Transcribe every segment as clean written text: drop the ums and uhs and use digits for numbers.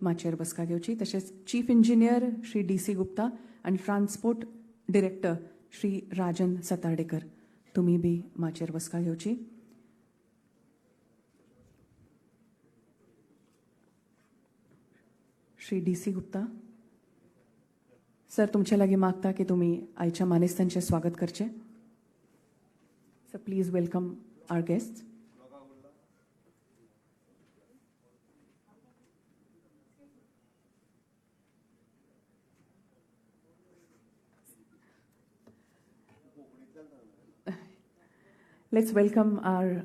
माचयेर बसका घेवची. तशेंच chief engineer Shri D C Gupta आनी ट्रान्सपोर्ट डिरेक्टर श्री राजन सातार्डेकर तुमी बी माचयेर बसका घेवची. Shri D C Gupta sir, तुमचे लागीं मागता की तुमी आयच्या मानेस्तांचें स्वागत करचें. Sir, please welcome our guest. Let's welcome our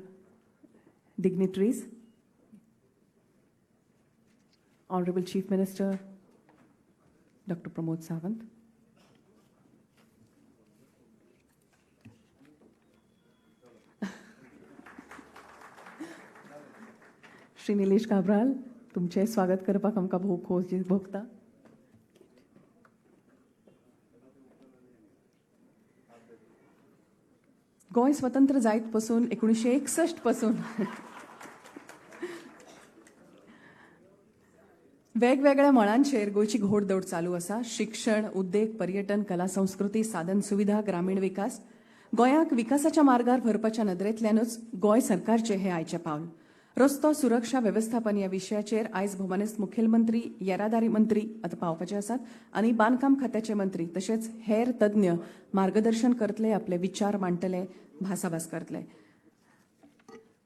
dignitaries. Honorable Chief Minister, Dr. Pramod Sawant. Shri Nilesh Cabral, तुमचें स्वागत करपाक आमकां भोव खोस भोगता. गोंय स्वतंत्र जायत पसून 1961 पासून वेगवेगळ्या मळांचेर गोंयची घोडदौड चालू आसा. शिक्षण, उद्देग, पर्यटन, कला संस्कृती, साधन सुविधा, ग्रामीण विकास, गोंयाक विकासाच्या मार्गार व्हरपाच्या नदरेंतल्यानूच गोंय सरकारचें हें आयचें पावल. रस्तो सुरक्षा वेवस्थापन ह्या विशयाचेर आयज भोवमानेस्त मुखेलमंत्री, येरादारी मंत्री आतां पावपाचे आसात आनी बांदकाम खात्याचे मंत्री तशेंच हेर तज्ञ मार्गदर्शन करतले, आपले विचार मांडटले, भासाभास करतले.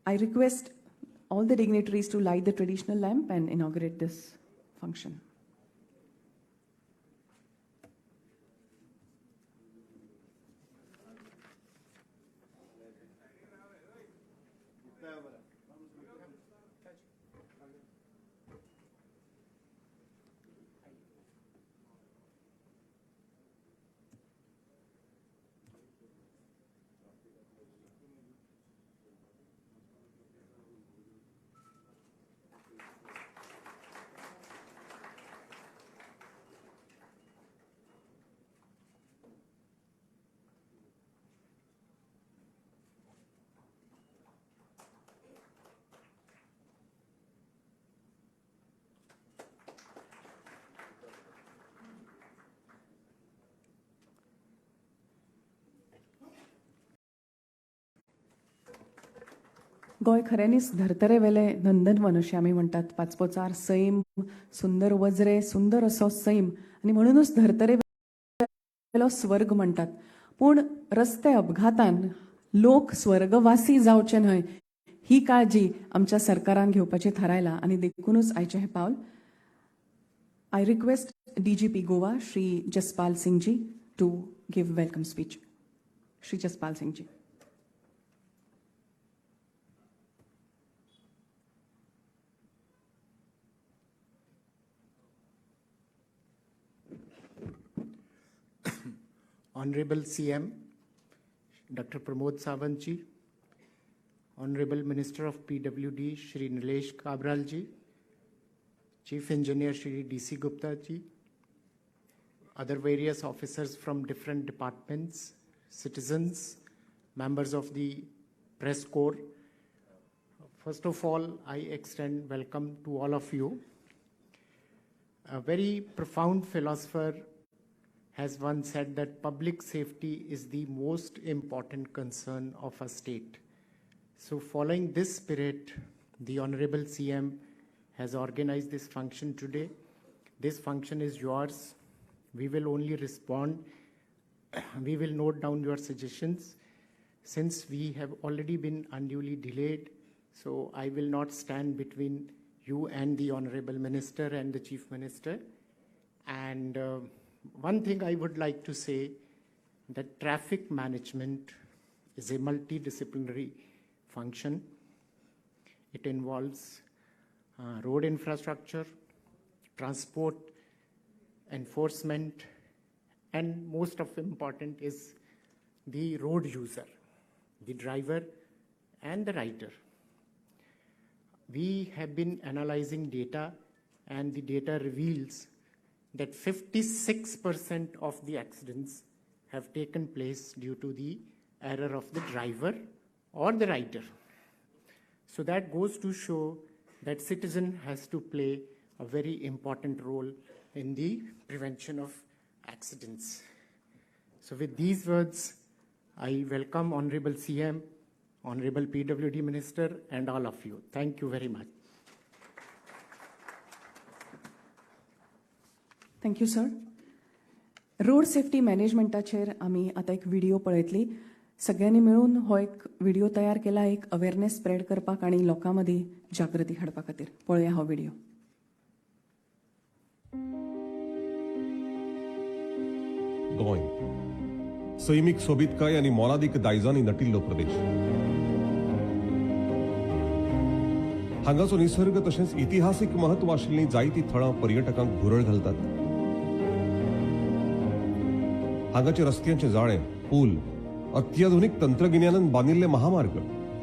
I request all the dignitaries to light the traditional lamp and inaugurate this function. Goa खऱ्यांनीच धर्तरेवेलें नंदनवन अशें आमी म्हणटात. पाचपोचार सैम, सुंदर वज्रे, सुंदर असो सैम आनी म्हणुनूच धर्तरेवेलो स्वर्ग म्हणटात. पूण रस्ते अपघातान लोक स्वर्गवासी जावचे न्हय ही काळजी आमच्या सरकारान घेवपाची थारायला आनी देखूनच आयचें हें पावल. I request DGP Goa Shri Jaspal Singhji to give welcome speech. Shri Jaspal Singhji. Honorable CM, Dr. Pramod Sawant ji, Honorable Minister of PWD, Shri Nilesh Cabral ji, Chief Engineer Shri D.C. Gupta ji, other various officers from different departments, citizens, members of the press corps. First of all, I extend welcome to all of you. A very profound philosopher has once said that public safety is the most important concern of a state. So following this spirit, the Honorable CM has organized this function today. This function is yours. We will only respond. We will note down your suggestions. Since we have already been unduly delayed, so I will not stand between you and the Honorable Minister and the Chief Minister. And one thing I would like to say, that traffic management is a multidisciplinary function. It involves road infrastructure, transport, enforcement, and most of important is the road user, the driver and the rider. We have been analyzing data, and the data reveals that 56% of the accidents have taken place due to the error of the driver or the rider. So that goes to show that citizen has to play a very important role in the prevention of accidents. So with these words, I welcome Honorable CM, Honorable PWD Minister, and all of you. Thank you very much. Thank you sir. Road safety मॅनेजमेंटाचेर आमी आतां एक video पळयतली. सगळ्यांनी मेळून हो एक video तयार केला एक अवेरनेस स्प्रेड करपाक आनी लोकां मदीं जागृती हाडपा खातीर. पळोवया हो व्हिडिओ. गोंय सैमीक सोबीतकाय आनी मोलादीक दायजांनी नटिल्लो प्रदेश. हांगाचो निसर्ग तशेंच इतिहासीक महत्व आशिल्लीं जायतीं थळां पर्यटकांक भुरळ घालतात. हांगाचे रस्त्यांचे जाळें, पूल, अत्याधुनीक तंत्रगिन्यानान बांदिल्ले महामार्ग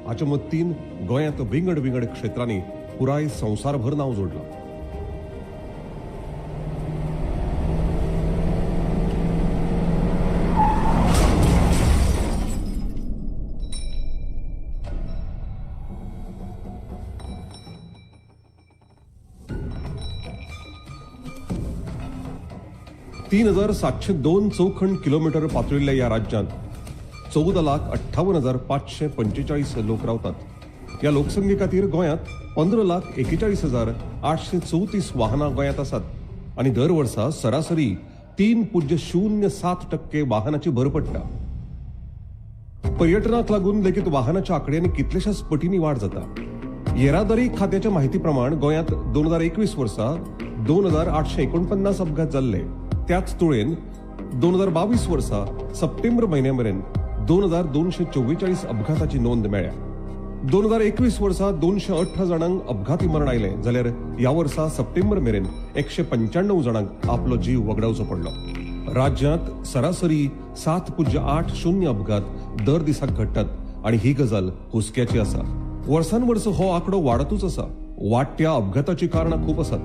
हाचे मत्तीन गोंयांत विंगड विंगड क्षेत्रांनी पुराय संवसारभर नांव जोडलां. 3,702 चौखंड किलोमीटर पातळिल्ल्या ह्या राज्यांत 14,58,545 लोक रावतात. ह्या लोकसंख्ये खातीर गोंयांत 15,41,834 वाहनां गोंयांत आसात आनी दर वर्सा सरासरी 3.07% वाहनाची भर पडटा. पर्यटनाक लागून लेगीत वाहनाच्या आंकड्यांनी कितल्याशाच पटींनी वाड जाता. येरादारी खात्याच्या माहिती प्रमाण गोंयांत 2021 वर्सा 2,849 अपघात जाल्ले. त्याच तुळेन 2022 वर्सा सप्टेंबर म्हयन्या मेरेन 2,244 अपघाताची नोंद मेळ्ळ्या. 2021 वर्सा 218 जाणांक अपघाती मरण आयलें जाल्यार ह्या वर्सा सप्टेंबर मेरेन 195 जाणांक आपलो जीव वगडावचो पडलो. राज्यांत सरासरी 7.80 अपघात दर दिसाक घडटात आनी ही गजाल हुस्क्याची आसा. वर्सान वर्स हो आंकडो वाडतूच आसा. वाडट्या अपघाताची कारणां खूब आसात.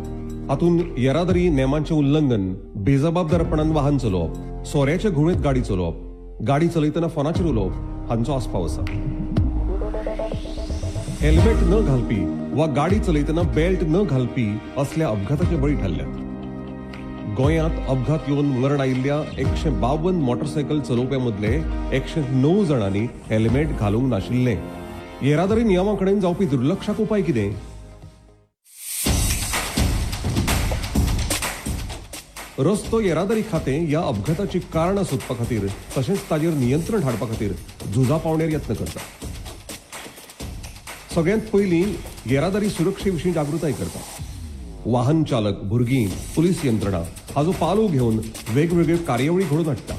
हातूंत येरादारी नेमांचें उल्लंघन, बेजबाबदारपणान वाहन चलोवप, सोऱ्याच्या घुंवळेंत गाडी चलोवप, गाडी चलयतना फोनाचेर उलोवप हांचो आस्पाव आसा. हेल्मेट न घालपी वा गाडी चलयतना बेल्ट न घालपी असल्या अपघाताचे बळी थारल्यात. गोंयांत अपघात येवन मरण आयिल्ल्या 152 मोटरसायकल चलोवप्यां मदले 109 जाणांनी हेल्मेट घालूंक नाशिल्लें. येरादारी नियमां कडेन जावपी दुर्लक्षाक उपाय कितें? रस्तो येरादारी खातें ह्या अपघाताची कारणां सोदपा खातीर तशेंच ताजेर नियंत्रण हाडपा खातीर झुजा पावण्यार यत्न करता. सगळ्यांत पयलीं येरादारी सुरक्षे विशीं जागृताय करता. वाहन चालक, भुरगीं, पुलीस यंत्रणा हाजो पालव घेवन वेगवेगळ्यो कार्यावळी घडोवन हाडटा.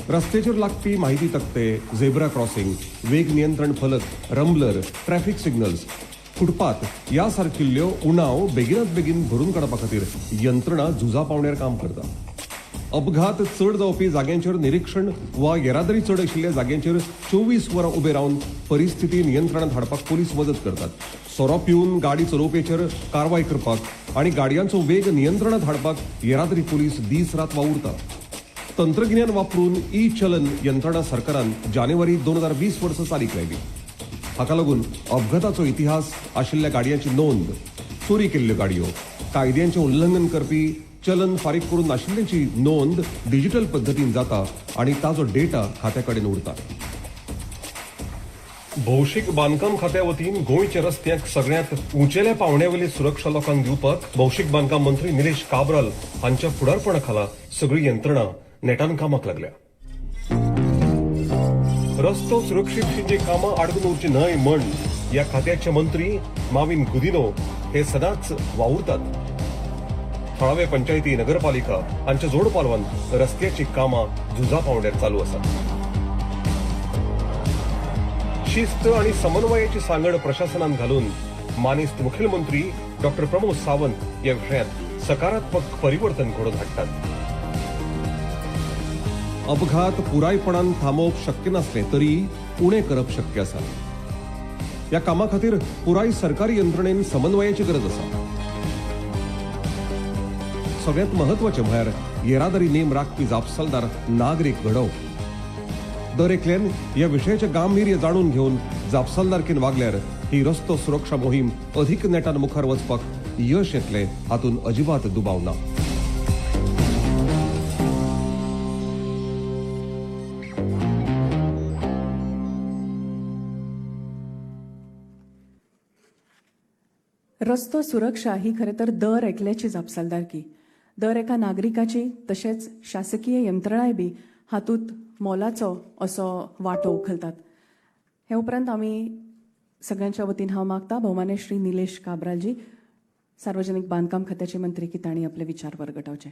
रस्त्याचेर लागपी माहिती तकटे, झेब्रा क्रॉसिंग, वेग नियंत्रण फलक, रंबलर, ट्रॅफिक सिग्नल्स, फुटपाथ ह्या सारकिल्ल्यो उणाव बेगिनात बेगीन भरून काडपा खातीर यंत्रणा झुजा पावण्यार काम करता. अपघात चड जावपी जाग्यांचेर निरीक्षण वा येरादारी चड आशिल्ल्या जाग्यांचेर 24 वरां उबे रावन परिस्थिती नियंत्रणांत हाडपाक पुलीस मदत करतात. सोरो पिवन गाडी चलोवप्याचेर कारवाय करपाक आनी गाडयांचो वेग नियंत्रणांत हाडपाक येरादारी पुलीस दीस रात वावुरता. तंत्रगिन्यान वापरून ई चलन यंत्रणा सरकारान जानेवारी 2020 वर्सा चालीक लायली. हाका लागून अपघाताचो इतिहास आशिल्ल्या गाडयांची नोंद, चोरी केल्ल्यो गाडयो, कायद्यांचें उल्लंघन करपी चलन फारीक करून नाशिल्ल्याची नोंद डिजिटल पद्दतीन जाता आनी ताजो डेटा खात्या कडेन उरता. भौशीक बांदकाम खात्या वतीन गोंयच्या रस्त्यांक सगळ्यांत उंचेल्या पावंड्यावेली सुरक्षा लोकांक दिवपाक भौशीक बांदकाम मंत्री निलेश काब्राल हांच्या फुडारपणा खाला सगळी यंत्रणा नेटान कामाक लागल्या. रस्तो सुरक्षेविशींची कामां आडकून उरची न्हय म्हण ह्या खात्याचे मंत्री माविन गुदिनो हे सदांच वावुरतात. थळावे पंचायती, नगरपालिका हांच्या जोड पालवान रस्त्याची कामां झुजा पावंड्यार चालू आसात. शिस्त आनी समन्वयाची सांगड प्रशासनान घालून मानेस्त मुखेलमंत्री डॉक्टर प्रमोद सावंत ह्या विशयांत सकारात्मक परिवर्तन घडोवन हाडटात. अपघात पुरायपणान थांबोवप शक्य नासलें तरी उणें करप शक्य आसा. ह्या कामा खातीर पुराय सरकारी यंत्रणेन समन्वयाची गरज आसा. सगळ्यांत म्हत्वाचें म्हळ्यार येरादारी नेम राखपी जापसालदार नागरीक घडोवप. दर एकल्यान ह्या विशयाचें गांभीर्य जाणून घेवन जापसालदारकेन वागल्यार ही रस्तो सुरक्षा मोहीम अधीक नेटान मुखार वचपाक यश येतलें हातूंत अजिबात दुबाव ना. रस्तो सुरक्षा ही खरें तर दर एकल्याची जापसालदारकी, दर एका नागरिकाची, तशेंच शासकीय यंत्रणाय बी हातूंत मोलाचो असो वांटो उखलतात. हे उपरांत आमी सगळ्यांच्या वतीन हांव मागता भोवमान्य श्री निलेश काब्रालजी, सार्वजनिक बांदकाम खात्याचे मंत्री, की तांणी आपले विचार परगटावचे.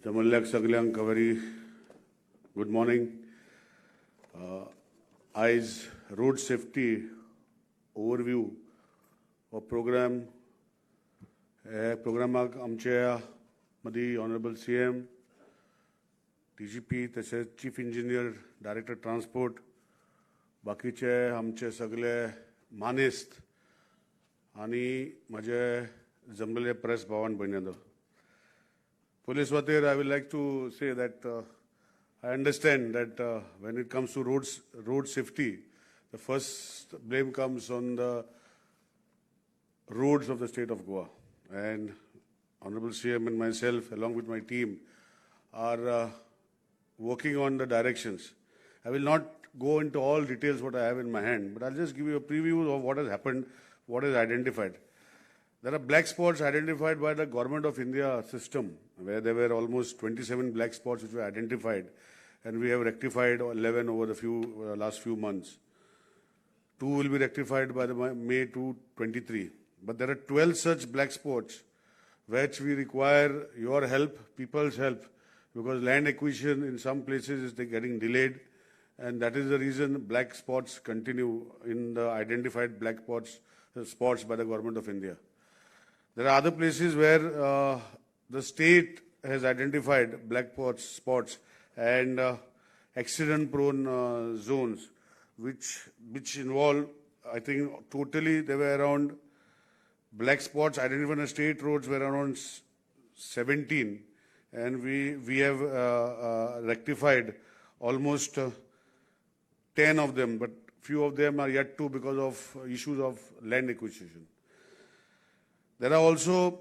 जमल्ल्याक सगल्यांक व्हेरी गूड मॉर्निंग. आयज रोड सेफ्टी ओवरव्यू हो प्रोग्राम, हे प्रोग्रामाक आमच्या मदीं ऑनरेबल CM, DGP, तशेंच चीफ इंजिनियर, डायरेक्टर ट्रान्सपोर्ट, बाकीचे आमचे सगळे मानेस्त आनी म्हजे जमलेले प्रेस भावान भयणींनो. पुलीस वतीर I will like to say that I understand that when it comes to roads, road safety, the first blame comes on the roads of the state of Goa. And Honorable CM and myself, along with my team, are working on the directions. I will not go into all details what I have in my hand, but I'll just give you a preview of what has happened, what is identified. There are black spots identified by the Government of India system, where there were almost 27 black spots which were identified, and we have rectified 11 over the last few months. 2 will be rectified by the May 2023. But there are 12 such black spots which we require your help, people's help, because land acquisition in some places is getting delayed, and that is the reason black spots continue in the identified black spots by the Government of India. There are other places where the state has identified black spots and accident-prone zones, which involve, I think, totally there were around black spots identified on state roads were around 17, and we have rectified almost 10 of them, but few of them are yet to because of issues of land acquisition. There are also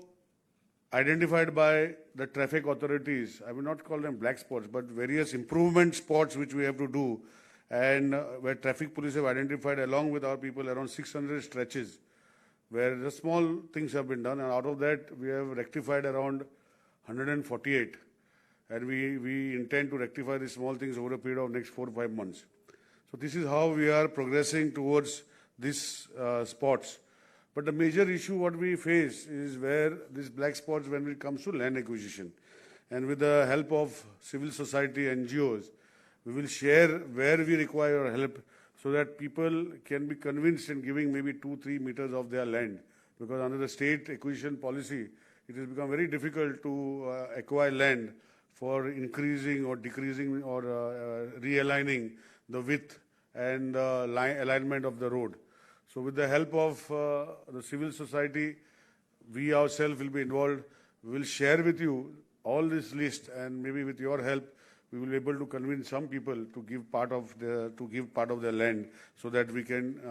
identified by the traffic authorities, I will not call them black spots, but various improvement spots which we have to do, and where traffic police have identified along with our people around 600 stretches where the small things have been done, and out of that we have rectified around 148, and we intend to rectify these small things over a period of next 4 to 5 months. So this is how we are progressing towards these spots. But the major issue what we face is where these black spots when it comes to land acquisition. And with the help of civil society, NGOs, we will share where we require help so that people can be convinced in giving maybe 2-3 meters of their land. Because under the state acquisition policy, it has become very difficult to acquire land for increasing or decreasing or realigning the width and alignment of the road. So with the help of the civil society, we ourselves will be involved. We will share with you all this list, and maybe with your help, we will be able to convince some people to give part of their land so that we can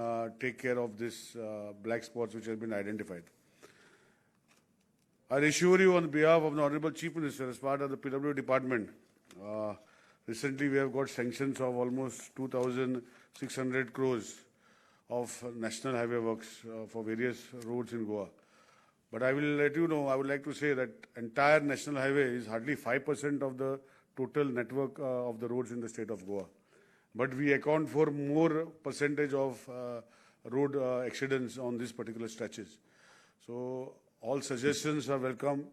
take care of this black spots which have been identified. I assure you on behalf of the Honorable Chief Minister, as part of the PW department, recently we have got sanctions of almost 2,600 crores of national highway works for various roads in Goa. But I will let you know, I would like to say that entire national highway is hardly 5% of the total network of the roads in the state of Goa. But we account for more percentage of road accidents on these particular stretches. So all suggestions are welcome.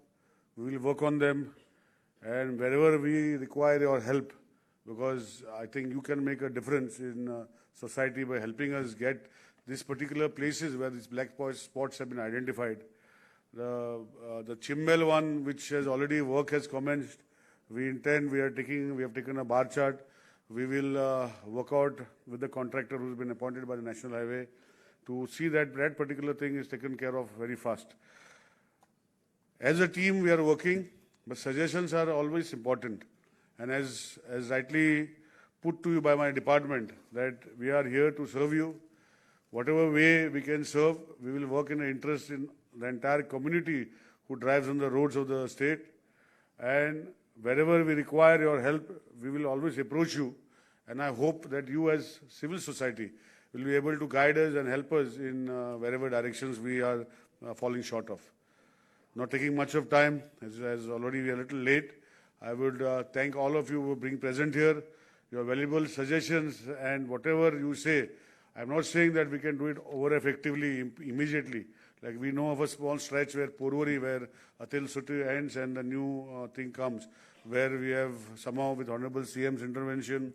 We will work on them. And wherever we require your help, because I think you can make a difference in society by helping us get these particular places where these black spots have been identified. The Chimbel one, which has already work has commenced, we have taken a bar chart. We will work out with the contractor who's been appointed by the National Highway to see that that particular thing is taken care of very fast. As a team, we are working, but suggestions are always important. And as rightly put to you by my department, that we are here to serve you. Whatever way we can serve, we will work in the interest in the entire community who drives on the roads of the state. And wherever we require your help, we will always approach you. And I hope that you as civil society will be able to guide us and help us in wherever directions we are falling short of. Not taking much of time, as already we are a little late, I would thank all of you for being present here. Your valuable suggestions and whatever you say, I'm not saying that we can do it over effectively immediately. Like we know of a small stretch where Porvorim, where Atil Suti ends and the new thing comes, where we have somehow with Honorable CM's intervention,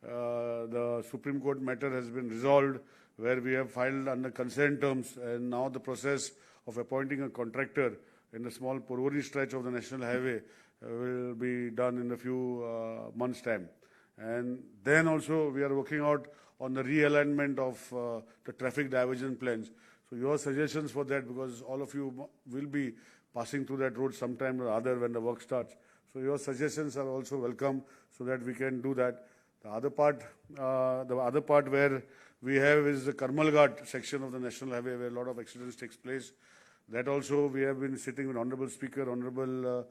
the Supreme Court matter has been resolved, where we have filed under consent terms, and now the process of appointing a contractor in the small Porvorim stretch of the National Highway will be done in a few months' time. And then also we are working out on the realignment of the traffic diversion plans. So your suggestions for that, because all of you will be passing through that road sometime or other when the work starts. So your suggestions are also welcome so that we can do that. The other part where we have is the Karmal Ghat section of the National Highway where a lot of accidents takes place. That also we have been sitting with Honorable Speaker, Honorable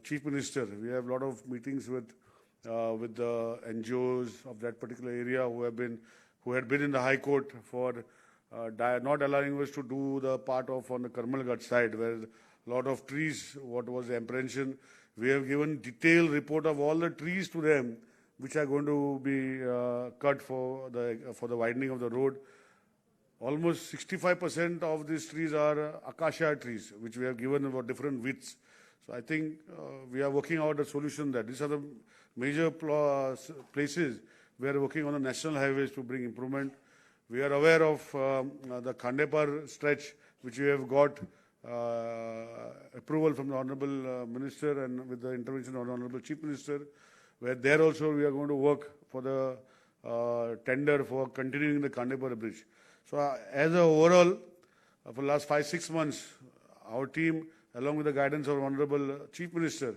Chief Minister. We have a lot of meetings with the NGOs of that particular area who had been in the High Court for not allowing us to do the part of on the Karmal Ghat side where a lot of trees, what was the apprehension. We have given detailed report of all the trees to them which are going to be cut for the widening of the road. Almost 65% of these trees are acacia trees, which we have given about different widths. So I think we are working out a solution that these are the major places we are working on the national highways to bring improvement. We are aware of the Khandepar stretch, which we have got approval from the Honorable Minister and with the intervention of the Honorable Chief Minister, where there also we are going to work for the tender for continuing the Khandepar bridge. So as a overall, for the last 5-6 months, our team, along with the guidance of Honorable Chief Minister,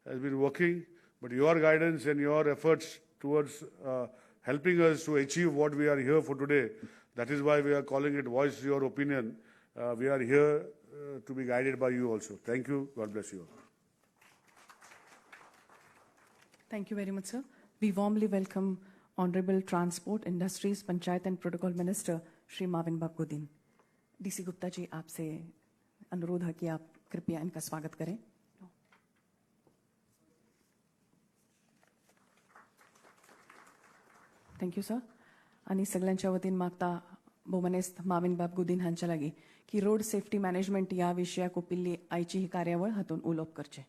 has been working. But your guidance and your efforts towards helping us to achieve what we are here for today, that is why we are calling it Voice Your Opinion. We are here to be guided by you also. Thank you. God bless you all. Thank you very much, sir. We warmly welcome Honorable Transport, Industries, Panchayat and Protocol Minister, Shri Mauvin Godinho. DC Gupta ji, आपसे अनुरोध है कि आप कृपया इनका स्वागत करें. Thank you sir. आनी सगळ्यांच्या वतीन मागता भोवमानेस्त माविन बाब गुदीन हांच्या लागीं की रोड सेफ्टी मॅनेजमेंट ह्या विशयाक ओपिल्ली आयची ही कार्यावळ हातूंत उलोवप करचें.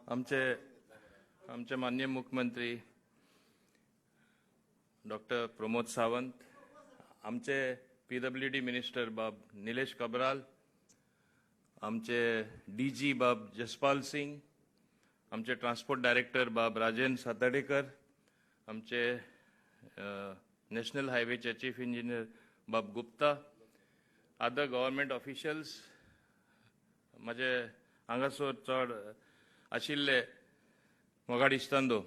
आमचे आमचे माननीय मुख्यमंत्री डॉक्टर प्रमोद सावंत, आमचे PWD minister बाब निलेश काब्राल, आमचे DG बाब जसपाल सिंग, आमचे ट्रान्सपोर्ट डायरेक्टर बाब राजेंद्र साताडेकर, आमचे नॅशनल हायवेचे चीफ इंजिनियर बाब गुप्ता, अदर गव्हर्मेंट ऑफिशियल्स, म्हजे हांगासर चड आशिल्ले मोगाड इश्टांनो,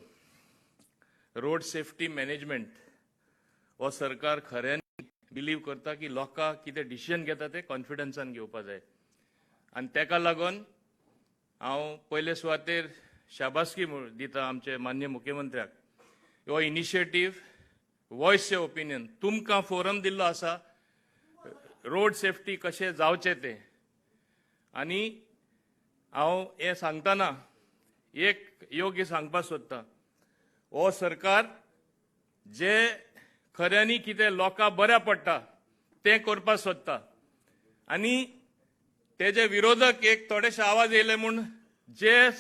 रोड सेफ्टी मॅनेजमेंट हो सरकार खऱ्यांनी बिलीव करता की लोकां कितें डिसिजन घेता ते कॉन्फिडन्सान घेवपा जाय आनी तेका लागून हांव पयले सुवातेर शाबासकी दिता आमचे मान्य मुख्यमंत्र्याक. हो इनिशिएटीव वॉयस your opinion तुमकां फोरम दिल्लो आसा रोड सेफ्टी कशें जावचें तें. आनी हांव हें सांगतना एक योग्य सांगपाक सोदता, हो सरकार जे खऱ्यांनी कितें लोकां बऱ्या पडटा तें करपाक सोदता आनी तेजे विरोधक एक थोडेशे आवाज येयले म्हूण जे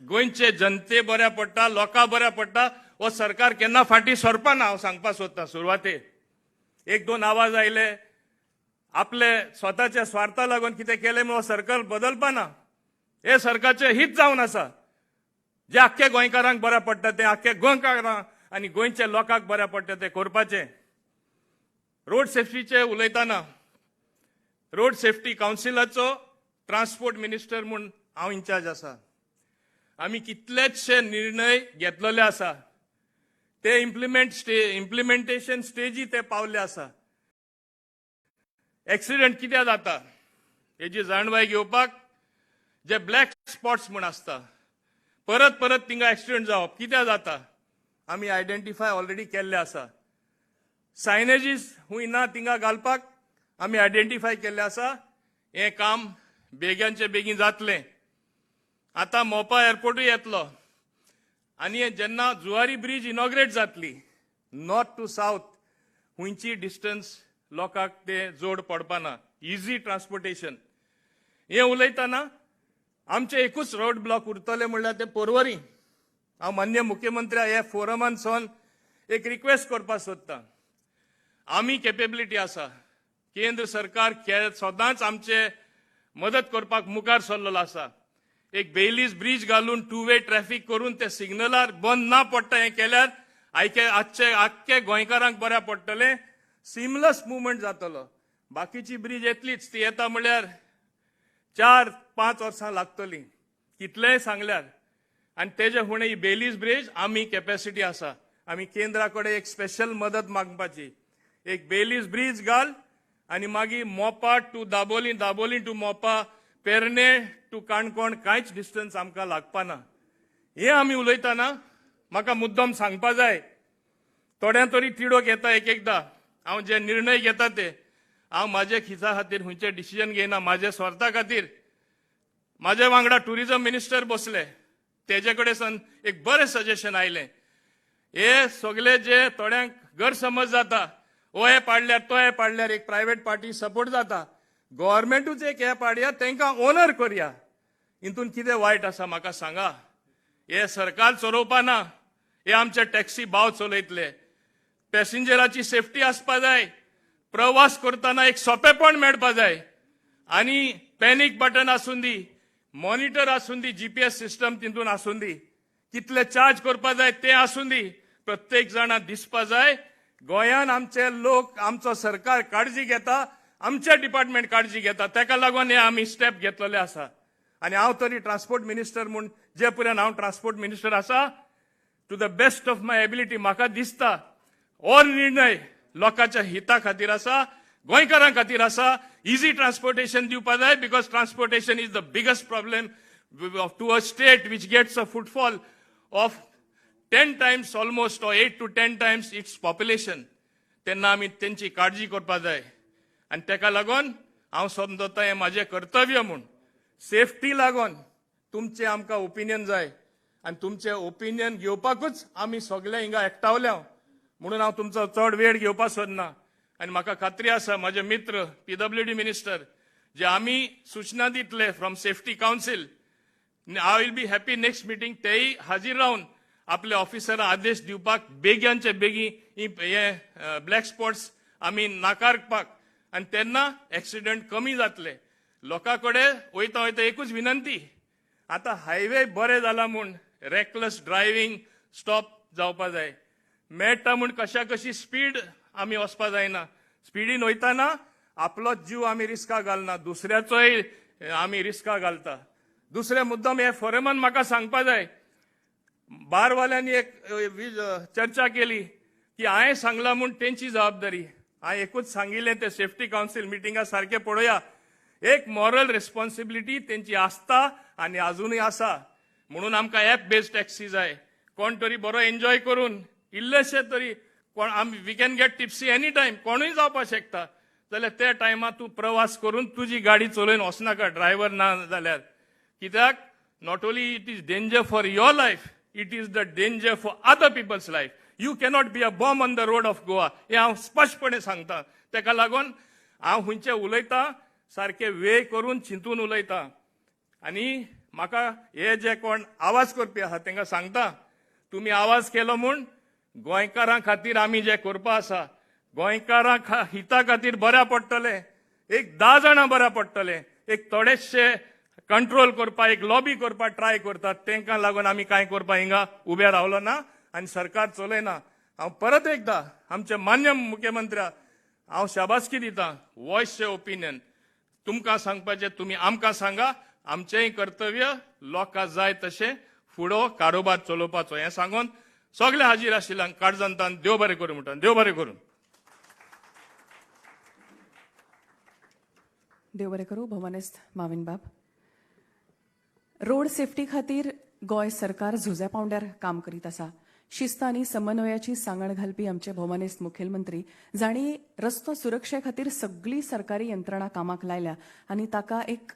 गोंयचे जनते बऱ्या पडटा, लोकां बऱ्या पडटा, हो सरकार केन्ना फाटीं सरपाना. हांव सांगपाक सोदता सुरवातेक एक दोन आवाज आयले आपले स्वताच्या स्वार्था लागून कितें केलें म्हूण हो सरकार बदलपाना. हे सरकारचें हित जावन आसा, जे आख्खे गोंयकारांक बऱ्या पडटा तें आख्खे गोंयकारांक आनी गोंयच्या लोकांक बऱ्या पडटा तें करपाचें. रोड सेफ्टीचें उलयतना रोड सेफ्टी कावन्सिलाचो ट्रान्सपोर्ट मिनिस्टर म्हूण हांव इन्चार्ज आसा. आमी कितलेचशे निर्णय घेतलेले आसा, ते इम्प्लिमेंटेशन स्टेजी ते पावले आसा. एक्सिडंट कित्याक जाता हेजी जाणवाय घेवपाक जे ब्लॅक स्पॉट्स म्हूण आसता, परत परत थिंगा एक्सिडंट जावप कित्याक जाता, आमी आयडेंटिफाय ऑलरेडी केल्ले आसा. सायनेजीस खूंय ना थिंगा घालपाक आमी आयडेंटिफाय केल्ले आसा. हें काम बेग्यांचे बेगीन जातलें. आतां मोपा एअरपोर्टूय येतलो आनी जेन्ना जुवारी ब्रीज इनॉग्रेट जातली, नॉर्थ टू सावथ खुंयची डिस्टन्स लोकांक ते जोड पडपाना, इझी ट्रान्सपोर्टेशन. हें उलयतना आमचे एकूच रोड ब्लॉक उरतले म्हणल्यार ते पोरवरी. हांव मान्य मुख्यमंत्र्या ह्या फोरमान सावन एक रिक्वेस्ट करपाक सोदतां. आमी केपेबिलिटी आसा, केंद्र सरकार सदांच आमचे मदत करपाक मुखार सरलेलो आसा. एक बेलीज ब्रीज घालून टू वे ट्रॅफिक करून ते सिग्नलार बंद ना पडटा हें केल्यार आयके आजचे आख्खे गोंयकारांक बऱ्या पडटलें, सिमलस मुवमेंट जातलो. बाकीची ब्रीज येतलीच, ती येता म्हणल्यार 4-5 वर्सां लागतलीं कितलेंय सांगल्यार. आनी तेजे फुडें ही बेलीज ब्रीज आमी कॅपॅसिटी आसा, आमी केंद्रा कडेन एक स्पेशल मदत मागपाची. एक बेलीज ब्रीज घाल आनी मागीर मोपा टू दाबोली, दाबोली टू मोपा, पेरणे टू काणकोण कांयच डिस्टन्स आमकां लागपाना. हें आमी उलयतना म्हाका मुद्दम सांगपा जाय, थोड्यां तरी तिडोक येता एक एकदां. हांव जे निर्णय घेता ते हांव म्हाजे खिसा खातीर खंयचे डिसिजन घेयना, म्हाजे स्वार्था खातीर. म्हाजे वांगडा टुरिझम मिनिस्टर बसले, तेजे कडेन सान एक बरें सजेशन आयलें. हे सगळे जे थोड्यांक गैरसमज जाता, हो एप हाडल्यार, तो एप हाडल्यार एक प्रायवेट पार्टी सपोर्ट जाता, गव्हर्मेंटूच एक एप हाडया, तांकां ओनर करया. हितून कितें वायट आसा म्हाका सांगा. हे सरकार चलोवपा ना, हे आमचे टॅक्सी भाव चलयतले. पॅसेंजराची सेफ्टी आसपा जाय, प्रवास करतना एक सोंपेपण मेळपा जाय आनी पॅनीक बटन आसूं दी, मॉनिटर आसूं दी, जीपीएस सिस्टम तितून आसूं दी, कितले चार्ज करपा जाय ते आसूं दी, प्रत्येक जाणा दिसपा जाय. गोंयान आमचे लोक, आमचो सरकार काळजी घेता, आमचे डिपार्टमेंट काळजी घेता. तेका लागून हे आमी स्टेप घेतलेले आसा. आनी हांव तरी ट्रान्सपोर्ट मिनिस्टर म्हूण, जे पर्यंत हांव ट्रान्सपोर्ट मिनिस्टर आसा, to the best of my ability म्हाका दिसता हो निर्णय लोकांच्या हिता खातीर आसा, गोंयकारां खातीर आसा. इझी ट्रान्सपोर्टेशन दिवपा जाय, because transportation is the biggest problem to a state which gets a footfall of 10 times almost or 8 to 10 times its population. तेन्ना आमी तेंची काळजी करपा जाय आनी तेका लागून हांव समजता हें म्हाजें कर्तव्य म्हूण. सेफ्टी लागून तुमचें आमकां ओपिनियन जाय आनी तुमचें ओपिनियन घेवपाकूच आमी सगळे हिंगा एकठावल्या. म्हणून हांव तुमचो चड वेळ घेवपाक सोदना. आनी म्हाका खात्री आसा, म्हाजे मित्र पीडब्ल्यूडी मिनिस्टर जे आमी सुचना दितले from safety council, I will be happy next meeting तेय हाजीर रावन आपले ऑफिसरां आदेश दिवपाक बेग्यांचे बेगी हे ब्लॅक स्पॉट्स आमी नाकारपाक आनी तेन्ना एक्सिडंट कमी जातले. लोकां कडेन वयता वयता एकूच विनंती, आतां हायवे बरे जाला म्हूण रेकलस ड्रायव्हींग स्टॉप जावपा जाय. मेळटा म्हूण कशा कशी स्पीड आमी वचपा जायना. स्पिडीन वयताना आपलोच जीव आमी रिस्का घालना, दुसऱ्याचोय आमी रिस्का घालता. दुसरे मुद्दम हे फोरमान म्हाका सांगपा जाय, बारवाल्यांनी एक चर्चा केली की हांवें सांगलां म्हूण तेंची जबाबदारी. हांवें एकूच सांगिल्लें, ते सेफ्टी कावन्सील मिटिंगा सारकें पळोवया. एक मॉरल रिस्पॉन्सिबिलिटी तेंची आसता आनी आजुनूय आसा. म्हणून आमकां एप बेस्ड टॅक्सी जाय. कोण तरी बरो एन्जॉय करून इल्लेशे तरी कोण आमी we can get tipsy any time, कोणूय जावपाक शकता. जाल्यार त्या टायमार तूं प्रवास करून तुजी गाडी चलोवन वचनाका ड्रायव्हर ना जाल्यार. कित्याक not only it is danger for your life, it is the danger for other people's life. You cannot be a bomb on the road of Goa. हें हांव स्पश्टपणे सांगता. तेका लागून हांव खंयचें उलयतां सारकें वे करून चिंतून उलयतां. आनी म्हाका हे जे कोण आवाज करपी आसा तांकां सांगता, तुमी आवाज केलो म्हूण गोंयकारां खातीर आमी जे करपा आसा, गोंयकारां हिता खातीर बऱ्या पडटलें. एक 10 जाणां बऱ्या पडटलें. एक थोडेशे कंट्रोल करपाक, एक लॉबी करपाक ट्राय करतात, तांकां लागून आमी कांय करपाक हिंगा उबे रावलो ना आनी सरकार चलयना. हांव परत एकदां आमच्या मान्य मुख्यमंत्र्याक हांव शाबासकी दितां. Voice opinion. तुमकां सांगपाचें तुमी आमकां सांगा. आमचेंय कर्तव्य लोकां जाय तशें फुडो कारोबार चलोवपाचो हें सांगून सगळे हाजीर आशिल्ल्यांक काळजांतान देव बरें करूं म्हणटा. देव बरें करूं. देव बरें करूं. भोवमानेस्त माविन बाब, रोड सेफ्टी खातीर गोंय सरकार झुजा पावंड्यार काम करीत आसा. शिस्त आनी समन्वयाची सांगड घालपी आमचे भोवमानेस्त मुखेलमंत्री जांणी रस्तो सुरक्षे खातीर सगळी सरकारी यंत्रणा कामाक लायल्या आनी ताका एक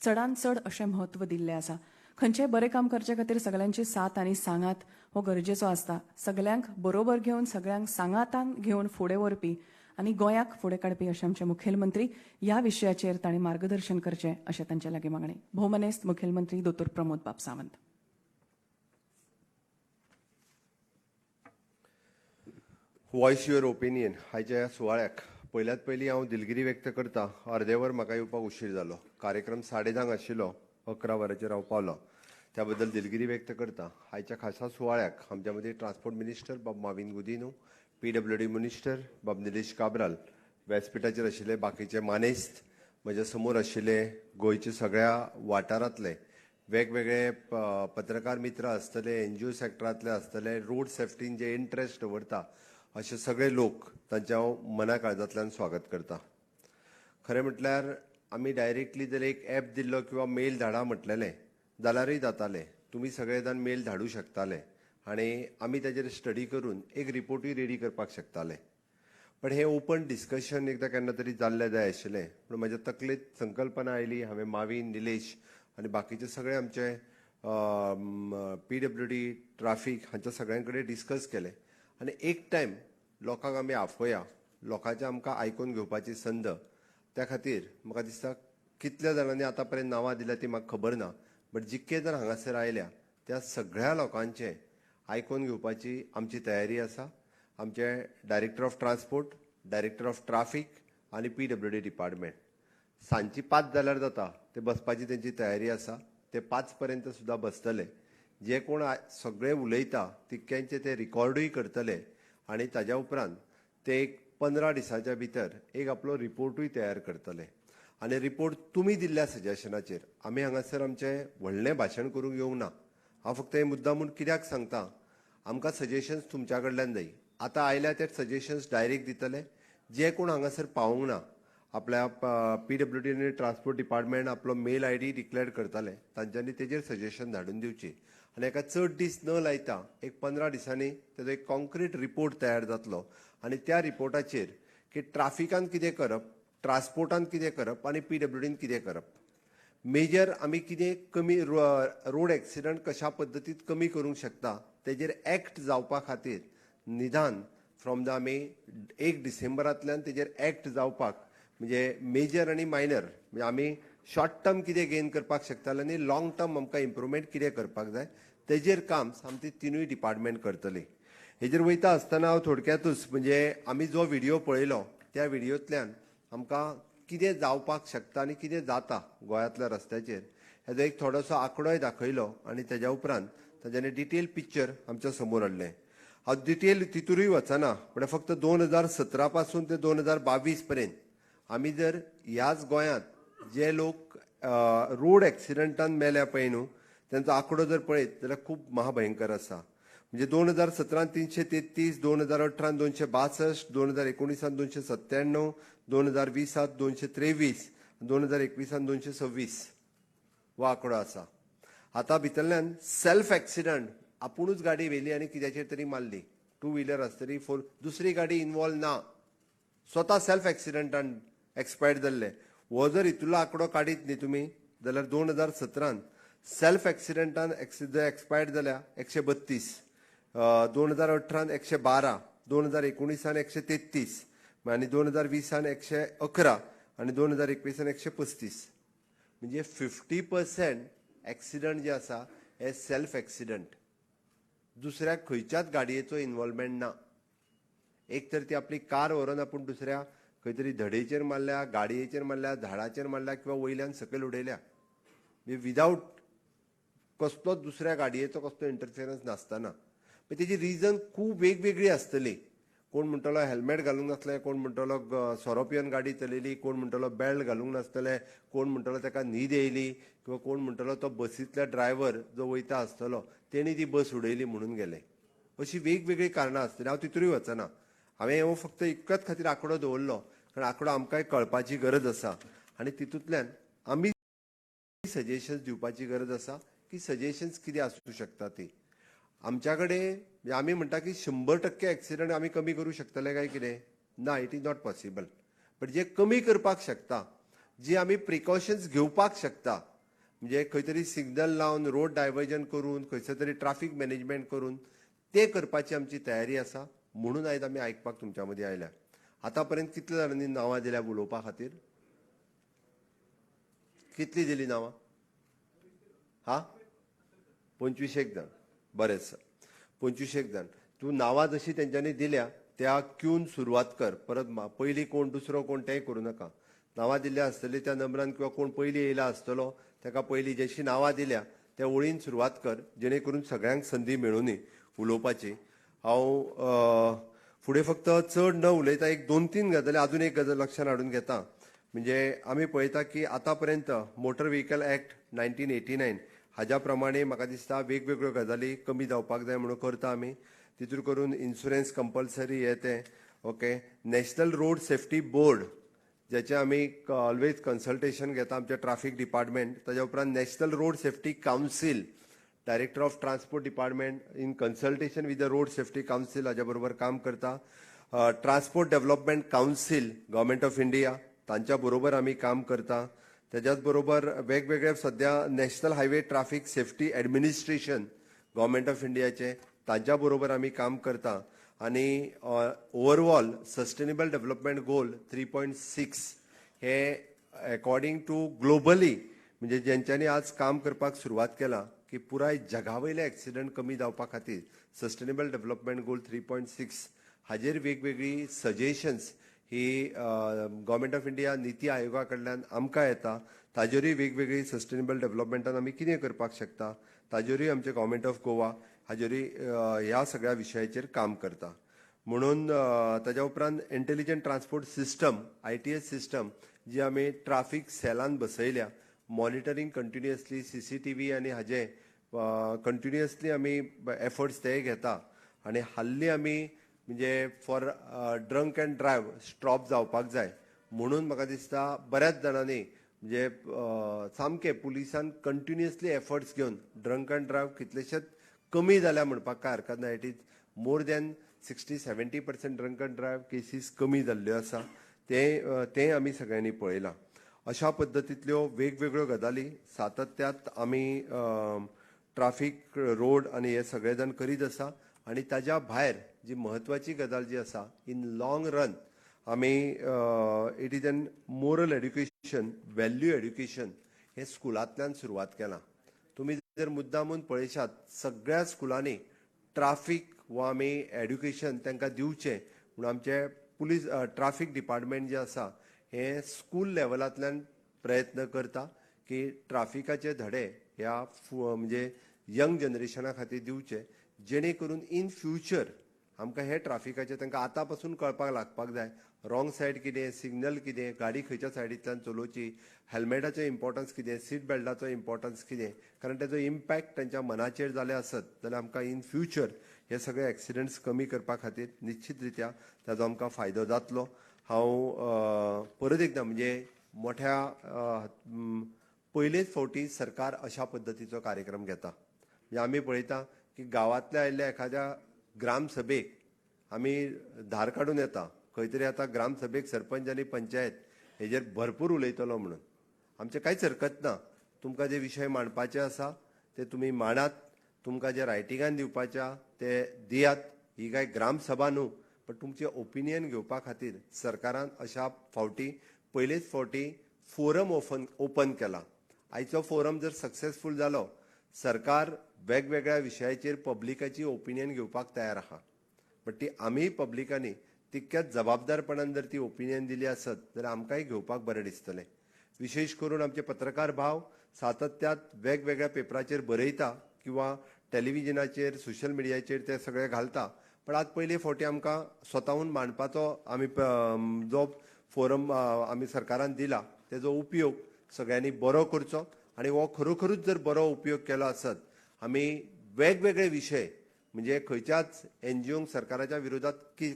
चडान चड अशें म्हत्व दिल्लें आसा. खंयचेंय बरें काम करचे खातीर सगल्यांची साथ आनी सांगात हो गरजेचो आसता. सगल्यांक बरोबर घेवन सगल्यांक सांगातान घेवन फुडें व्हरपी आनी गोंयाक फुडें काडपी अशे आमचे मुखेलमंत्री ह्या विशयाचेर तांणी मार्गदर्शन करचें अशें तांचे लागीं मागणें. भोवमानेस्त मुखेलमंत्री दोतोर प्रमोद बाब सावंत. वॉयस your opinion हाच्या ह्या सुवाळ्याक पयल्यात पयलीं हांव दिलगिरी व्यक्त करता. अर्देवर म्हाका येवपाक उशीर जालो. कार्यक्रम 10:30 आशिल्लो, 11 वरांचेर हांव पावलो, त्या बद्दल दिलगिरी व्यक्त करता. आयच्या खासा सुवाळ्याक आमच्या मदीं ट्रान्सपोर्ट मिनिस्टर बाब माविन गुदिन्हो, PWD minister बाब निलेश काब्राल, व्यासपिठाचेर आशिल्ले बाकीचे मानेस्त, म्हज्या समोर आशिल्ले गोंयच्या सगळ्या वाठारांतले वेगवेगळे पत्रकार मित्र आसतले, एनजीओ सेक्टरांतले आसतले, रोड सेफ्टीन जे इंट्रस्ट दवरता अशे सगळे लोक, तांचे हांव मना काळजांतल्यान स्वागत करता. खरें म्हटल्यार आमी डायरेक्टली जर एक एप दिल्लो किंवा मेल धाडा म्हटलेलें जाल्यारूय जातालें. तुमी सगळे जाण मेल धाडूं शकताले आनी आमी ताजेर स्टडी करून एक रिपोर्टूय रेडी करपाक शकताले. पण हें ओपन डिस्कशन एकदां केन्ना तरी जाल्लें जाय आशिल्लें. पूण म्हज्या तकलेंत संकल्पना आयली, हांवें मावीन, निलेश आनी बाकीचे सगळे आमचे PWD, traffic हांच्या सगळ्यां कडेन डिस्कस केलें आनी एक टायम लोकांक आमी आफोया, लोकांचें आमकां आयकून घेवपाची संद. त्या खातीर म्हाका दिसता कितल्या जाणांनी आतां पर्यंत नांवां दिल्या ती म्हाका खबर ना, बट जितके जाण हांगासर आयल्या त्या सगळ्या लोकांचें आयकून घेवपाची आमची तयारी आसा. आमचे director of transport, director of traffic आनी PWD department सांजची 5 जाल्यार जाता ते बसपाची तेंची तयारी आसा. ते 5 पर्यंत सुद्दां बसतले. जे कोण सगळे उलयता तितक्यांचे ते रिकॉर्डूय करतले आनी ताज्या उपरांत ते एक 15 दिसाच्या भितर एक आपलो रिपोर्टूय तयार करतले. आनी रिपोर्ट तुमी दिल्ल्या सजेशनाचेर आमी हांगासर आमचें व्हडलें भाशण करूंक येवंक ना. हांव फक्त हें मुद्दा म्हूण कित्याक सांगता, आमकां सजेशन्स तुमच्या कडल्यान जाय. आतां आयल्या ते सजेशन्स डायरेक्ट दितले. जे कोण हांगासर पावूंक ना आपल्या PWD आनी ट्रान्सपोर्ट डिपार्टमेंट आपलो मेल ID declare करताले, तांच्यांनी तेजेर सजेशन धाडून दिवची आनी एका चड दीस न लायता एक 15 दिसांनी तेजो एक कॉन्क्रीट रिपोर्ट तयार जातलो आनी त्या रिपोर्टाचेर की ट्राफिकान कितें करप, ट्रान्सपोर्टान कितें करप आनी PWDन कितें करप, मेजर आमी कितें कमी रोड एक्सिडंट कशा पद्दतीत कमी करूंक शकता तेजेर एक्ट जावपा खातीर निदान फ्रॉम the आमी 1 डिसेंबरांतल्यान तेजेर एक्ट जावपाक म्हणजे मेजर आनी मायनर म्हणजे आमी शॉर्ट टर्म कितें गेन करपाक शकताले आनी लॉंग टर्म आमकां इम्प्रुवमेंट कितें करपाक जाय तेजेर काम आमची तिनूय डिपार्टमेंट करतली. हेजेर वयता आसतना हांव थोडक्यातूच म्हणजे आमी जो व्हिडियो पळयलो त्या व्हिडियोंतल्यान आमकां कितें जावपाक शकता आनी कितें जाता गोंयांतल्या रस्त्याचेर हेजो एक थोडोसो आंकडोय दाखयलो आनी तेज्या उपरांत ताज्यानी डिटेल पिक्चर आमच्या समोर हाडलें. हांव डिटेल तितूरूय वचना, पण फक्त 2017 पासून ते 2022 पर्यंत आमी जर ह्याच गोंयांत जे लोक रोड एक्सिडंटान मेल्या पळय न्हू तेंचो आंकडो जर पळयत जाल्यार खूब महाभयंकर आसा. म्हणजे 2017 333, 2018 262, 2019 297, 2020 223, 2021 226 हो आंकडो आसा. आतां भितरल्यान सेल्फ एक्सिडंट आपुणूच गाडी व्हेली आनी कित्याचेर तरी मारली, 2 व्हिलर आसतली, 4, दुसरी गाडी इनवॉल्व ना, स्वता सेल्फ एक्सिडंटान एक्सपायर्ड जाल्ले. हो जर हितूलो आंकडो काडीत न्ही तुमी जाल्यार 2017 सेल्फ एक्सिडंटान एक्सपायर्ड जाल्या 132, 2018 112, 2019 133 आनी 2020 111 आनी 2021 135. म्हणजे 50% एक्सिडंट जे आसा हे सेल्फ एक्सिडंट, दुसऱ्या खंयच्याच गाडयेचो इनवॉल्वमेंट ना. एक तर ती आपली कार व्हरून आपूण दुसऱ्या खंय तरी धडेचेर मारल्या, गाडयेचेर मारल्या, झाडाचेर मारल्या किंवा वयल्यान सकयल उडयल्या, म्हणजे विदावट कसलोच दुसऱ्या गाडयेचो कसलो इंटरफियरन्स नासतना. तेजी रिजन खूब वेगवेगळी आसतली, कोण म्हणटलो हेल्मेट घालूंक नासलें, कोण म्हणटलो सोरो पिवन गाडी चलयली, कोण म्हणटलो बेल्ट घालूंक नासतलें, कोण म्हणटलो ताका न्हीद येयली, किंवा कोण म्हणटलो तो बसींतलो ड्रायव्हर जो वयता आसतलो तेणी ती बस उडयली म्हणून गेले. अशी वेगवेगळीं कारणां आसतलीं. हांव तितूय वचना. हांवें हो फक्त इतक्याच खातीर आंकडो दवरलो कारण आंकडो आमकांय कळपाची गरज आसा आनी तितूंतल्यान आमी सजेशन्स दिवपाची गरज आसा की सजेशन्स कितें आसूं शकता ती. आमच्या कडेन म्हणजे आमी म्हणटा की 100% एक्सिडंट आमी कमी करूं शकतले काय कितें ना, it is not possible. But जे कमी करपाक शकता, जी आमी प्रिकॉशन्स घेवपाक शकता, म्हणजे खंय तरी सिग्नल लावन, रोड डायवर्जन करून, खंयसर तरी ट्राफीक मॅनेजमेंट करून ते करपाची आमची तयारी आसा. म्हणून आयज आमी आयकपाक तुमच्या मदीं आयल्या. आतां पर्यंत कितल्या जाणांनी नांवां दिल्या उलोवपा खातीर? कितली दिली नांवां? हा, 25 एक जाण. बरें सर, 25 एक जाण. तूं नांवां जशी तेंच्यांनी दिल्या त्या क्यून सुरवात कर. परत पयलीं कोण दुसरो कोण तेंय करूं नाका. नांवां दिल्या आसतली त्या नंबरान किंवा कोण पयलीं येयला आसतलो ताका पयलीं जशी नांवां दिल्या त्या ओळीन सुरवात कर, जेणे करून सगळ्यांक संदी मेळुनी उलोवपाची. हांव फुडें फक्त चड न उलयता एक 2-3 गजाली, अजून एक गजाल लक्षात हाडून घेता. म्हणजे आमी पळयता की आतां पर्यंत मोटर व्हेकल एक्ट 1989 हाज्या प्रमाणे म्हाका दिसता वेगवेगळ्यो गजाली कमी जावपाक जाय म्हणून करता आमी. तितूर करून इन्शुरन्स कंपल्सरी हे तें, okay. National road safety board ज्याचे आमी ऑलवेज कन्सल्टेशन घेता आमच्या ट्राफीक डिपार्टमेंट. ताज्या उपरांत national road safety council, director of transport department in consultation with the road safety council हाज्या बरोबर काम करता. Transport development council government of India तांच्या बरोबर आमी काम करता. त्याच्याच बरोबर वेगवेगळे सध्या national highway traffic safety administration government of इंडियाचे तांच्या बरोबर आमी काम करता. आनी overall sustainable development goal 3.6 हे अकॉर्डिंग टू ग्लोबली, म्हणजे जेंच्यांनी आज काम करपाक सुरवात केला की पुराय जगा वयले एक्सिडंट कमी जावपा खातीर सस्टेनेबल डेव्हलपमेंट गोल 3.6 हाजेर वेगवेगळी suggestions he government of India निती आयोगा कडल्यान आमकां येता. ताजेरूय वेगवेगळी सस्टेनेबल डेव्हलपमेंटान आमी कितें करपाक शकता ताजेरूय आमचे गव्हर्मेंट ऑफ गोवा हाजेरूय ह्या सगळ्या विशयाचेर काम करता. म्हणून ताज्या उपरांत intelligent transport system ITS system जी आमी ट्राफीक सेलान बसयल्या, मॉनिटरींग कंटिन्युअसली CCTV आनी हाजे कंटिन्युअसली आमी एफर्ट्स ते घेता. आनी हाल्ली आमी म्हणजे for drunk and drive stop जावपाक जाय म्हणून म्हाका दिसता बऱ्याच जाणांनी म्हणजे सामकें पुलिसान कंटिन्युअसली एफर्ट्स घेवन ड्रंक अँड ड्रायव्ह कितलेशेच कमी जाल्या म्हणपाक काय हरकत ना. It is more than 60-70% drunk and drive cases कमी जाल्ल्यो आसा. तें आमी सगळ्यांनी पळयलां. अशा पद्दतींतल्यो वेगवेगळ्यो गजाली सातत्यात आमी ट्राफीक रोड आनी हे सगळे जाण करीत आसा. आनी ताज्या भायर जी म्हत्वाची गजाल जी आसा इन लॉंग रन आमी it is an moral education, value education हें स्कुलांतल्यान सुरवात केलां. तुमी जर मुद्दामून पळयशात सगळ्या स्कुलांनी ट्राफीक वा आमी एड्युकेशन तांकां दिवचें म्हणून आमचे पुलीस ट्राफीक डिपार्टमेंट जें आसा हें स्कूल लेवलांतल्यान प्रयत्न करता की ट्राफिकाचे धडे ह्या म्हणजे यंग जनरेशना खातीर दिवचे, जेणे करून इन फ्युचर आमकां हे ट्राफिकाचे तांकां आतां पासून कळपाक लागपाक जाय. रॉंग सायड कितें, सिग्नल कितें, गाडी खंयच्या सायडींतल्यान चलोवची, हेल्मेटाचें इम्पॉर्टन्स कितें, सीट बेल्टाचो इम्पॉर्टन्स कितें, कारण तेजो इम्पॅक्ट तांच्या मनाचेर जालें आसत जाल्यार आमकां इन फ्युचर हे सगळे एक्सिडंट्स कमी करपा खातीर निश्चित रित्या ताजो आमकां फायदो जातलो. हांव परत एकदां म्हणजे मोठ्या पयलेच फावटी सरकार अशा पद्दतीचो कार्यक्रम घेता. म्हणजे आमी पळयता की गांवांतल्या आयिल्ल्या एखाद्या ग्रामसभेक आमी धार काडून येता, खंय तरी आतां ग्रामसभेक सरपंच आनी पंचायत हेजेर भरपूर उलयतलो म्हणून आमचें कांयच हरकत ना. तुमकां जे विशय मांडपाचे आसा ते तुमी मांडात, तुमकां जे रायटिंगान दिवपाचे आसा ते दियात. ही काय ग्रामसभा न्हू, पण तुमचें ओपिनियन घेवपा खातीर सरकारान अशा फावटी पयलेच फावटी फोरम ओपन केला. आयचो फोरम जर सक्सेसफूल जालो, सरकार वेगवेगळ्या विशयाचेर पब्लिकाची ओपिनियन घेवपाक तयार आसा. बट ती आमी पब्लिकांनी तितक्याच जबाबदारपणान जर ती ओपिनियन दिली आसत जाल्यार आमकांय घेवपाक बरें दिसतलें. विशेश करून आमचे पत्रकार भाव सातत्यात वेगवेगळ्या पेपराचेर बरयता किंवा टेलिव्हिजनाचेर सोशल मिडियाचेर ते सगळे घालता, पण आज पयले फावटी आमकां स्वताहून मांडपाचो आमी जो फोरम आमी सरकारान दिला तेजो उपयोग सगळ्यांनी बरो करचो आनी हो खरोखरूच जर बरो उपयोग केलो आसत आमी वेगवेगळे विशय म्हणजे खंयच्याच एनजीओंक सरकाराच्या विरोधात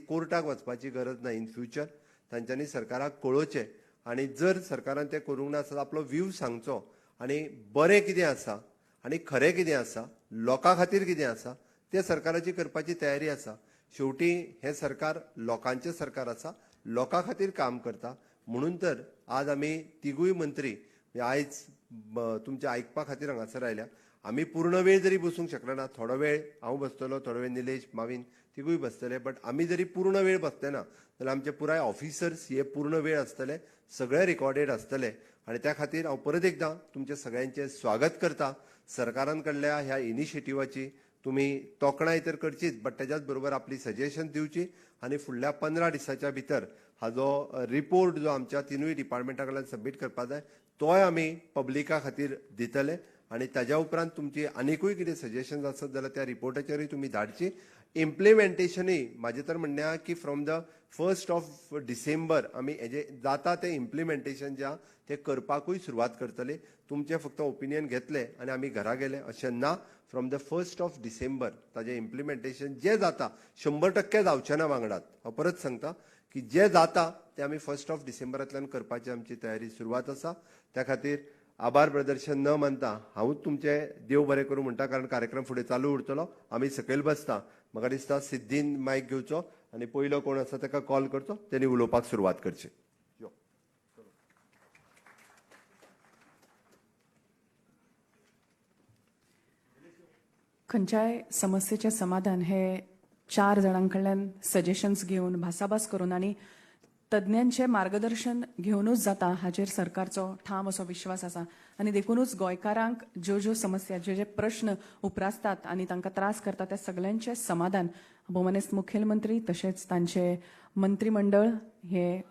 कोर्टाक वचपाची गरज ना. इन फ्युचर तांच्यांनी सरकाराक कळोवचें आनी जर सरकारान तें करूंक ना आसत आपलो व्यू सांगचो आनी बरें कितें आसा आनी खरें कितें आसा, लोकां खातीर कितें आसा तें सरकाराची करपाची तयारी आसा. शेवटी हें सरकार लोकांचें सरकार आसा, लोकां खातीर काम करता. म्हणून तर आज आमी तिगूय मंत्री आयज तुमच्या आयकपा खातीर हांगासर आयल्या. आमी पूर्ण वेळ जरी बसूंक शकना ना, थोडो वेळ हांव बसतलो, थोडो वेळ निलेश मावीन तिगूय बसतले, बट आमी जरी पूर्ण वेळ बसले ना जाल्यार आमचे पुराय ऑफिसर्स हे पूर्ण वेळ आसतले, सगळे रिकॉर्डेड आसतले. आनी त्या खातीर हांव परत एकदां तुमचे सगळ्यांचें स्वागत करता. सरकारान कडल्या ह्या इनिशिएटिवाची तुमी तोखणाय तर करचीच, बट तेज्याच बरोबर आपली सजेशन दिवची आनी फुडल्या 15 दिसाच्या भितर हाजो रिपोर्ट जो आमच्या तिनूय डिपार्टमेंटा कडल्यान सबमीट करपाक जाय तोय आमी पब्लिका खातीर दितले. आनी ताज्या उपरांत तुमची आनिकूय कितें सजेशन आसत जाल्यार त्या रिपोर्टाचेरूय तुमी धाडची. इम्प्लिमेंटेशनूय म्हाजें तर म्हणणें आहा की from the 1st of December आमी हेजें जाता तें इम्प्लिमेंटेशन जें आहा तें करपाकूय सुरवात करतले. तुमचें फक्त ओपिनियन घेतले आनी आमी घरा गेले अशें ना. From the 1st of December ताजें इम्प्लिमेंटेशन जें जाता 100% जावचें ना वांगडात. हांव परत सांगता की जें जाता तें आमी 1st of डिसेंबरांतल्यान करपाची आमची तयारी सुरवात आसा. त्या खातीर आभार प्रदर्शन न मानता हांवूच तुमचें देव बरें करूं म्हणटा, कारण कार्यक्रम फुडें चालू उरतलो. आमी सकयल बसता. म्हाका दिसता सिद्धीन मायक घेवचो आनी पयलो कोण आसा ताका कॉल करचो, तेणी उलोवपाक सुरवात करची. खंयच्याय समस्येचें समाधान हे 4 जाणां कडल्यान सजेशन्स घेवन, भासाभास करून आनी तज्ञांचें मार्गदर्शन घेवनूच जाता हाचेर सरकारचो ठाम असो विश्वास आसा. आनी देखूनच गोंयकारांक ज्यो ज्यो समस्या, जे जे प्रश्न उप्रासतात आनी तांकां त्रास करता त्या सगल्यांचें समाधान भोवमानेस्त मुखेलमंत्री तशेंच तांचे मंत्रीमंडळ हे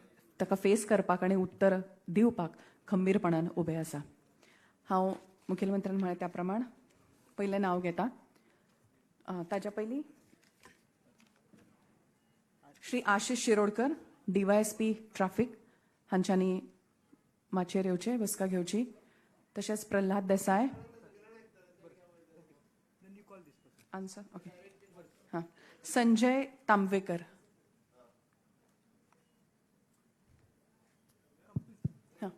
ताका फेस करपाक आनी उत्तर दिवपाक खंबीरपणान उबें आसा. हांव मुखेलमंत्र्यान म्हळें त्या प्रमाण पयलें नांव घेता. ताच्या पयलीं श्री आशिष शिरोडकर, DYSP traffic हांच्यांनी माचयेर येवचे, बसका घेवची. तशेंच प्रल्हाद देसाय आन्सर ओके हां, संजय तांबवेकर हां,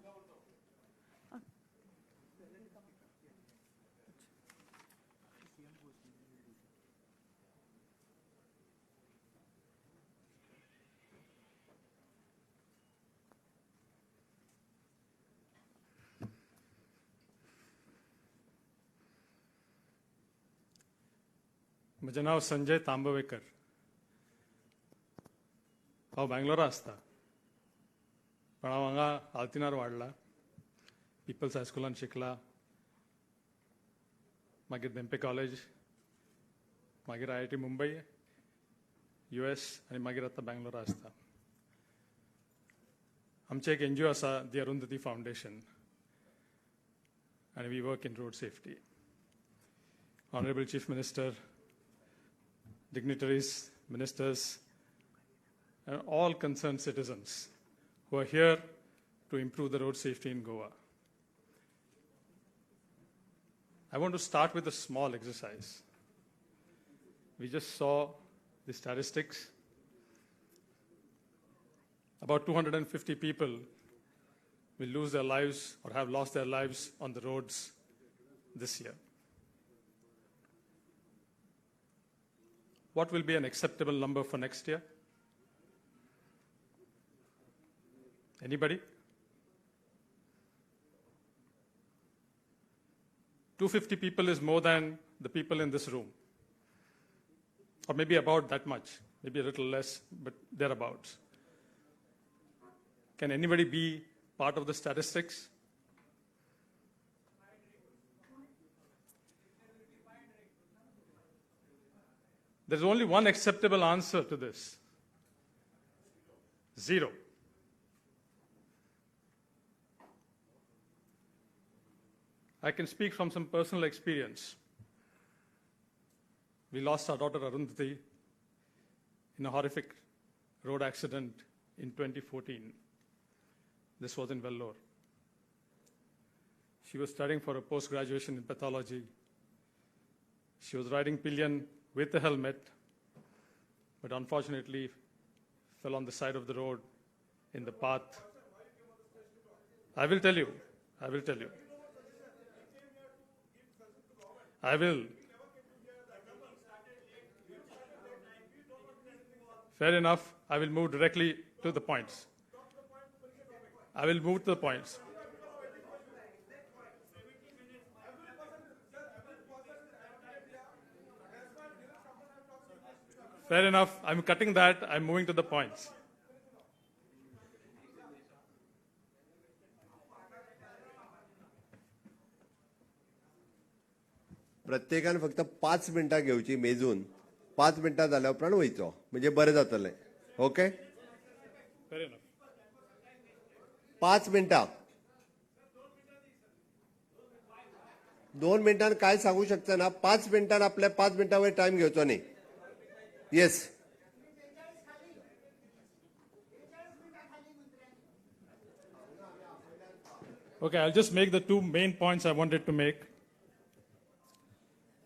म्हजें नांव संजय तांबवेकर. हांव बेंगलोरा आसता, पण हांव हांगा आल्तिनार वाडला, पिपल्स हायस्कुलान शिकला, मागीर धेंपे कॉलेज, मागीर IIT Mumbai, US आनी मागीर आतां बेंगलोरा आसता. आमचें एक NGO आसा, दी अरुंधती फावंडेशन, आनी we work in road safety. Honourable chief minister, dignitaries, ministers, and all concerned citizens who are here to improve the road safety in Goa. I want to start with a small exercise. We just saw the statistics. About 250 people will lose their lives or have lost their lives on the roads this year. What will be an acceptable number for next year? Anybody? 250 people is more than the people in this room. Or maybe about that much, maybe a little less, but thereabouts. Can anybody be part of the statistics? There's only one acceptable answer to this. 0. I can speak from some personal experience. We lost our daughter Arundhati in a horrific road accident in 2014. This was in Vellore. She was studying for a post-graduation in pathology. She was riding pillion with a helmet, but unfortunately fell on the side of the road in the path. I will tell you. I will tell you. I will. Fair enough. I will move directly to the points. I will move to the points. Fair enough. I'm cutting that. I'm moving to the points. प्रत्येकान फक्त 5 मिनटां घेवची मेजून, 5 मिनटां जाल्या उपरांत वयचो, म्हणजे बरें जातलें. ओके? Fair enough. 5 मिनटां, 2 मिनटान काय सांगू शकता ना, 5 मिनटान आपल्या 5 मिनटां वयर टायम घेवचो न्ही. Yes. Okay, I'll just make the 2 main points I wanted to make.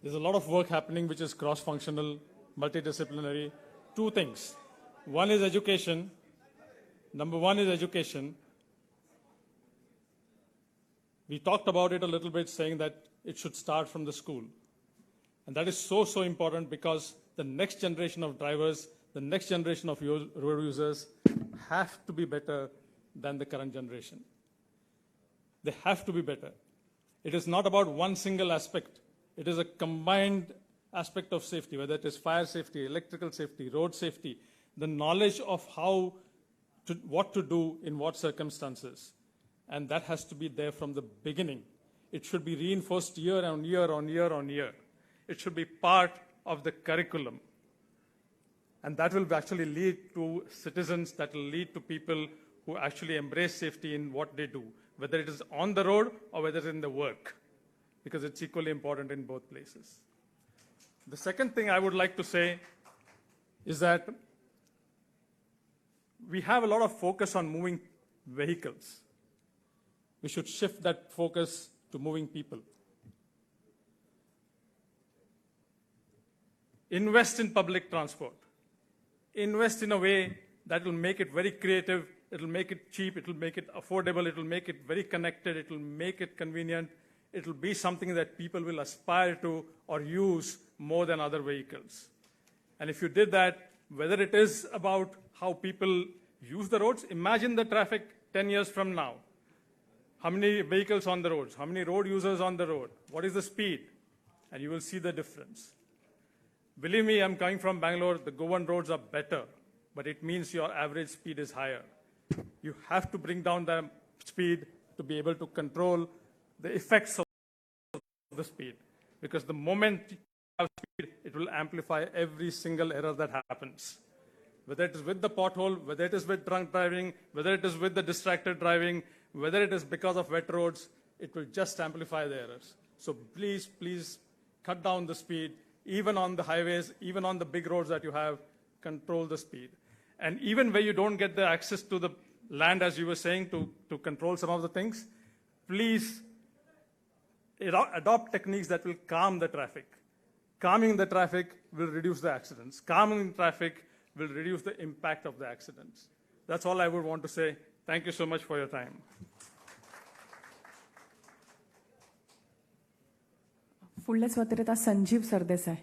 There's a lot of work happening which is cross-functional, multidisciplinary. 2 things. One is education. Number 1 is education. We talked about it a little bit, saying that it should start from the school. And that is so, so important because the next generation of drivers, the next generation of road users have to be better than the current generation. They have to be better. It is not about one single aspect. It is a combined aspect of safety, whether it is fire safety, electrical safety, road safety, the knowledge of how to, what to do in what circumstances. And that has to be there from the beginning. It should be reinforced year on year on year on year. It should be part of the curriculum. And that will actually lead to citizens, that will lead to people who actually embrace safety in what they do, whether it is on the road or whether it's in the work, because it's equally important in both places. The second thing I would like to say is that we have a lot of focus on moving vehicles. We should shift that focus to moving people. Invest in public transport. Invest in a way that will make it very creative, it will make it cheap, it will make it affordable, it will make it very connected, it will make it convenient. It will be something that people will aspire to or use more than other vehicles. And if you did that, whether it is about how people use the roads, imagine the traffic 10 years from now. How many vehicles on the roads? How many road users on the road? What is the speed? And you will see the difference. Believe me, I'm coming from Bangalore. The Goan roads are better, but it means your average speed is higher. You have to bring down the speed to be able to control the effects of the speed. Because the moment you have speed, it will amplify every single error that happens. Whether it is with the pothole, whether it is with drunk driving, whether it is with the distracted driving, whether it is because of wet roads, it will just amplify the errors. So please, please cut down the speed, even on the highways, even on the big roads that you have, control the speed. And even where you don't get the access to the land, as you were saying, to control some of the things, please adopt techniques that will calm the traffic. Calming the traffic will reduce the accidents. Calming traffic will reduce the impact of the accidents. That's all I would want to say. Thank you so much for your time. फुडले सुवातेर आतां संजीव सरदेसाय.